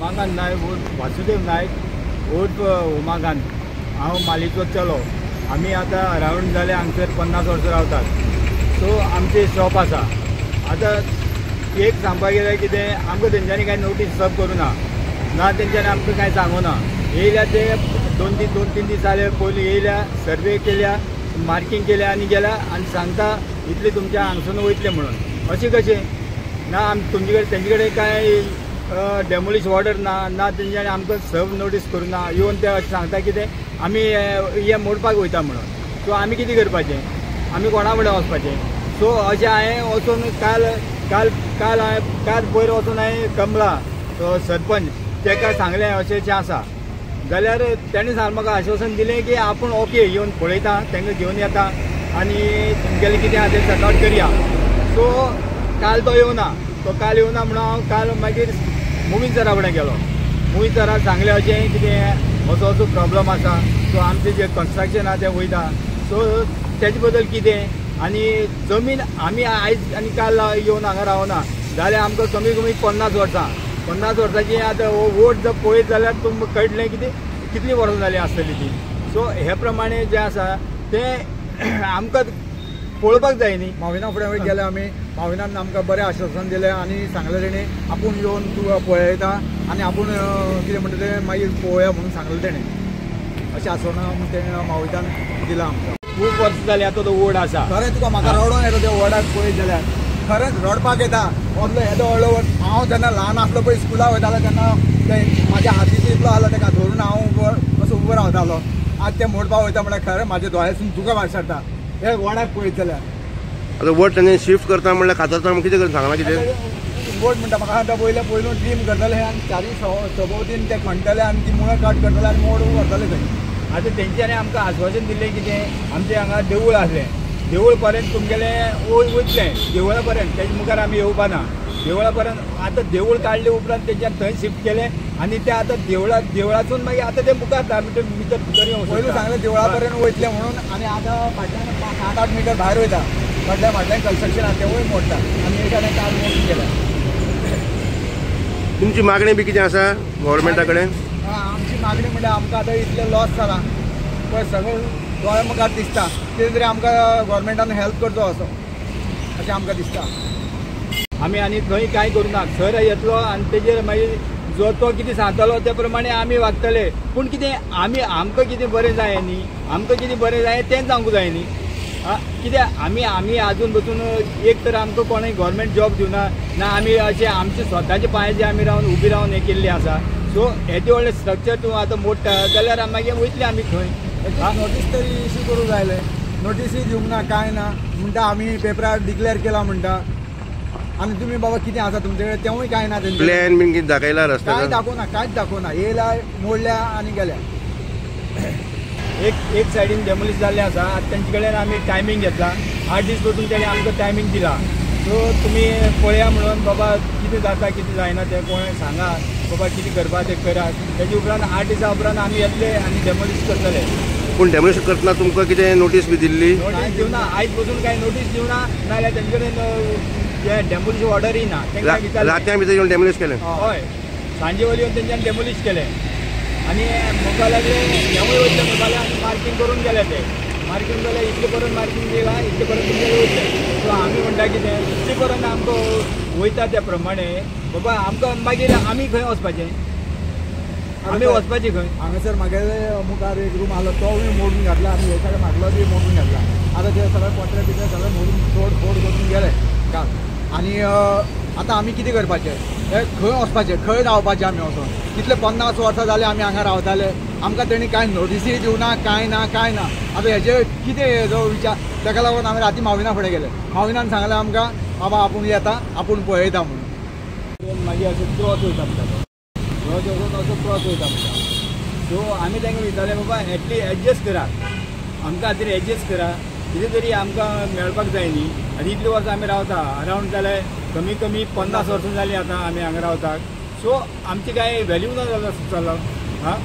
उमाकांत नायक उर्फ वासुदेव नायक उर्फ उमाकांत, हांव मालीचो चलो. आमी आतां अरावंड जाले हांगसर 50 वर्सां रावतात. सो आमचें शॉप आसा. आतां एक सांगपाक गेल्यार कितें, आमकां तेंच्यांनी कांय नोटीस सब करूं ना, ना तेंच्यांनी आमकां कांय सांगू ना. येयल्या ते दोन तीन दीस जाले पयलीं येयल्या, सर्वे केल्या, मार्कींग केल्या आनी गेल्या आनी सांगता इतले तुमच्या हांगसून वयतले म्हणून. अशें कशें ना? आम तुमचे कडेन तेंचे कडेन कांय डेमोलिश ऑर्डर ना, ना तेंच्यांनी आमकां सर्व नोटीस करूं ना. येवन ते अशें सांगता कितें आमी हे मोडपाक वयता म्हणून. सो आमी कितें करपाचें, आमी कोणा फुडें वचपाचें? सो अशें हांवें वचून काल काल काल हांवें काल पयर वचून हांवें कमला सरपंच ताका सांगलें अशें अशें आसा. जाल्यार तेणें सांगलें म्हाका आश्वासन दिलें की आपूण ओके येवन पळयता, तांकां घेवन येता आनी तुमगेलें कितें आसा तें सॉर्ट आवट करया. सो काल तो येवना, तो काल येवना म्हणून हांव काल मागीर मुवीन सरा फुडें गेलो. मुवीन सराक सांगलें अशें कितें असो असो प्रॉब्लम आसा, सो आमचें जें कन्स्ट्रक्शन आसा तें वयता, सो तेजे बद्दल कितें आनी जमीन आमी आयज आनी काल येवन हांगा रावना जाल्यार आमकां कमी कमी 50 वर्सां, 50 वर्सांची आतां हो वोट जर पळयत जाल्यार तुमकां कळटलें कितें कितलीं वर्सां जालीं आसतलीं ती. सो हे प्रमाणे जें आसा तें आमकां पळोवपाक जाय न्ही. माविना फुडें गेले आमी, माविनान आमकां बरें आश्वासन दिलें आनी सांगलें तेणें आपूण येवन तूं पळयता आनी आपूण कितें म्हणटा तें मागीर पळोवया म्हणून सांगलें तेणें. अशें आश्वासन तेणें माविनान दिलां आमकां. खूब वर्सां जालीं आतां तो वोड आसा. खरें तुका म्हाका रडोन येता त्या वडाक पळयत जाल्यार, खरेंच रडपाक येता. असलो येदो व्हडलो वड, हांव जेन्ना ल्हान आसलो पळय स्कुलाक वयतालो तेन्ना ते म्हाज्या हातीचो इतलो आसलो तेका धरून हांव असो उबो रावतालो. आज ते मोडपाक वयता म्हळ्यार खरें म्हाज्या दोळ्यासून दुकां भायर सरता हे वडाक पळयत जाल्यार. आतां वड तेणें शिफ्ट करता म्हणल्यार कातरता म्हणल्यार कितें करता सांगलां कितें? वड म्हणटा म्हाका आतां पयलें पयलू ट्रीम करतले आनी चारी सभोवतीन ते खणटले आनी ती मुळां कट करतले आनी मोड व्हरतले थंय. आतां तेंच्यांनी आमकां आश्वासन दिल्लें कितें, आमचें हांगा देवूळ आसलें, देवूळ पर्यंत तुमगेलें वयतलें, देवळा पर्यंत, तेजे मुखार आमी येवपा ना देवळा पर्यंत. आतां देवूळ काडले उपरांत तेंच्यान थंय शिफ्ट केलें आनी ते आतां देवळासून मागीर आतां ते मुखार 10 मिटर भितर भितर येवं. पयलू सांगलें देवळा पर्यंत वयतलें म्हणून आनी आतां फाटल्यान 7-8 मिटर भायर वयता, फाटल्यान फाटल्यान कन्स्ट्रक्शन आसा तेवूय मोडटा आनी एक आनी काल मोडून गेल्या. तुमची मागणी बी कितें आसा गव्हर्मेंटा कडेन? आमची मागणी म्हणल्यार आमकां आतां इतलें लॉस जाला पळय, सगळें दोळ्या मुखार दिसता, कितें तरी आमकां गव्हर्मेंटान हेल्प करचो असो अशें आमकां दिसता. आमी आनी खंय कांय करूं ना. सर येतलो आनी तेजेर मागीर जो तो कितें सांगतलो ते प्रमाणे आमी वागतले. पूण कितें आमी आमकां कितें बरें जाय न्ही, आमकां कितें बरें जाय तेंच सांगूंक जाय न्ही. कित्याक आमी आमी आजून बसून एक तर आमकां कोणें गव्हर्मेंट जॉब दिवना ना, आमी अशें आमचे स्वताचे पांयाचे आमी रावन उबी रावन हें केल्लें आसा. सो येदें व्हडलें स्ट्रक्चर तूं आतां मोडटा जाल्यार मागीर वयतले आमी खंय? नोटीस तरी इश्यू करूंक जाय आसलें, नोटीसूय दिवंक ना, कांय ना. म्हणटा आमी पेपरार डिक्लेर केला म्हणटा आनी तुमी बाबा कितें आसा तुमचे कडेन तेवूय कांय ना. तेंचे प्लॅन बीन कितें दाखयला रस्त्यार? कांय दाखोवना, कांयच दाखोवना. येयला मोडल्या आनी गेल्या. एक सायडीन डेमोलिश जाल्लें आसा. आतां तेंचे कडेन आमी टायमींग घेतला, 8 दीस पसून तेणें आमकां टायमींग दिला. सो तुमी पळया म्हणून बाबा कितें जाता कितें जायना तें कोणें सांगा बाबा कितें करपा तें करात. तेजे उपरांत 8 दिसां उपरांत आमी येतले आनी डेमोलिश करतले. पूण डेमोलिश करतना तुमकां कितें नोटीस बी दिल्ली? नोटीस दिवना, आयज पसून कांय नोटीस दिवना, नाजाल्यार तेंचे कडेन डेमोलिश ऑर्डरूय ना. तेंकां विचारलें रातच्या भितर येवन डेमोलिश केलें? हय, सांजे वयर येवन तेंच्यांनी डेमोलिश केलें आनी म्हणपाक लागले हेवूय वयतले म्हणपाक लागले आनी मार्कींग करून गेले. ते मार्कींग जाल्यार इतले पर्यंत मार्कींग दिलां, इतले पर्यंत तुमगेलें वयतलें. सो आमी म्हणटा कितें इतले पर्यंत आमकां वयता त्या प्रमाणे बाबा आमकां मागीर आमी खंय वचपाचें? आमी वचपाचें खंय? हांगासर म्हागेले मुखार एक रूम आसलो तोवूय मोडून घातला आनी हे सगळें म्हागलो बी मोडून घातला. आतां ते सगळे पत्रे बित्रे सगळे मोडून तोड फोड करून गेले काल. आनी आतां आमी कितें करपाचें, हे खंय वचपाचें, खंय रावपाचें आमी वचोन? कितले 50 वर्सां जाले आमी हांगा रावताले, आमकां तेणी कांय नोटीसूय दिवना, कांय ना, कांय ना. आतां हेजे कितें हेजो विचार, तेका लागून आमी राती माविना फुडें गेले. माविनान सांगलें आमकां बाबा आपूण येता, आपूण पळयता म्हणून. मागीर अशें क्रॉस वयता म्हणटा, क्रॉस वचून असो क्रॉस वयता म्हणटा. सो आमी तांकां विचारलें बाबा एटलीस्ट एडजस्ट करात, आमकां खातीर एडजस्ट करा, कितें तरी आमकां मेळपाक जाय न्ही. आनी इतलीं वर्सां आमी रावता, अरावंड जाल्यार कमी कमी 50 वर्सां जालीं आतां आमी हांगा रावतात. सो आमची कांय व्हॅल्यू ना जालो चलो. हां,